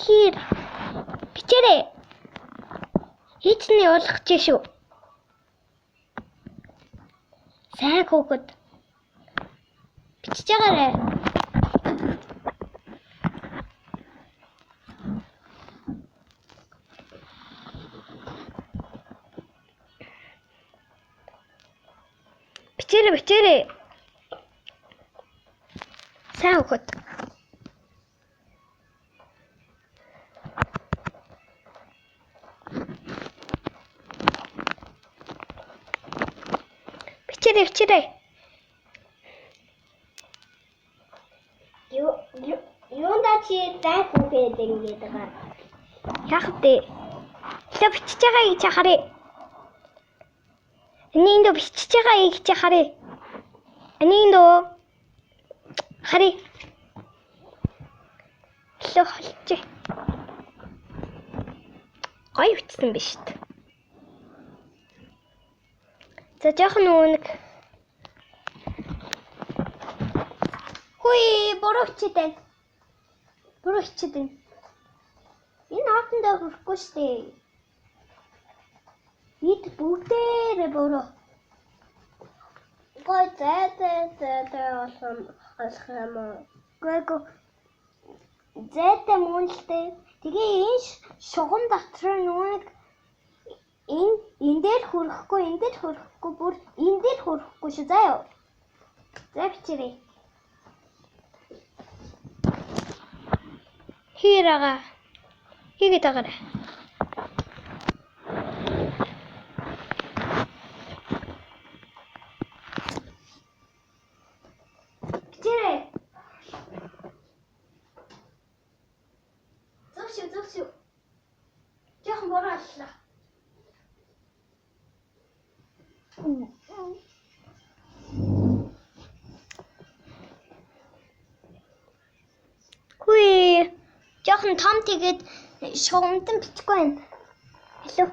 Хэр. Бичээрэй. Хийцний уулгах чи шүү. Сайн хүүхэд. Бичиж байгаарай. Бичээрэй, бичээрэй. Сайн хүүхэд. Бичээрэй, бичээрэй. Юу юунда чи зай хүүхэд ингэж байгаа. Яах вэ? Лөө бичиж байгаа гэж харъя. Энийг дөө бичиж байгаа гэж харъя. Энийг дөө харъя. Лөө холчих. Гоё бичсэн биш үү? За жоохон нөгөө нэг Хүй, буруу хичээд байна. Буруу хичээд байна. Энэ хаатандаа хүрэхгүй шүү дээ. Бид бүгдээрээ буруу. Гой зай зай зай зай болох юм уу? Гүй. Зайтай мөн л дээ. Тэгээ энэ шугам дотор нөгөө нэг энэ дээр хүрэхгүй, энэ дээр хүрэхгүй, бүр энэ дээр хүрэхгүй шүү заа юу. За бичээрэй. Хийр ага. Хийгээд агаарай. Бичээрэй. Зөв шүү, зөв шүү. Жохон буруу аллаа. Хүй. Жохон том тэгээд шугамдан бичихгүй байна. Хэлөө.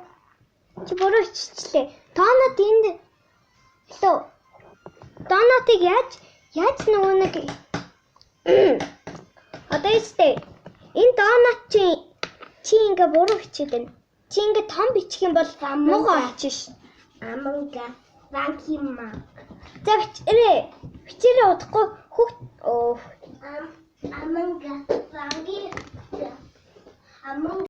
Чи буруу биччихлээ. Донот энд. Хэлөө. Донотыг яаж нөгөө нэг Одоо ийштэй. Энэ донот чи ингээ буруу бичээд байна. Чи ингээ том бичих юм бол муухай болчих ш. Аманга ванкима. За бичээрэй. Бичээрэй удахгүй хүүхд Аманга ванги. Аманга.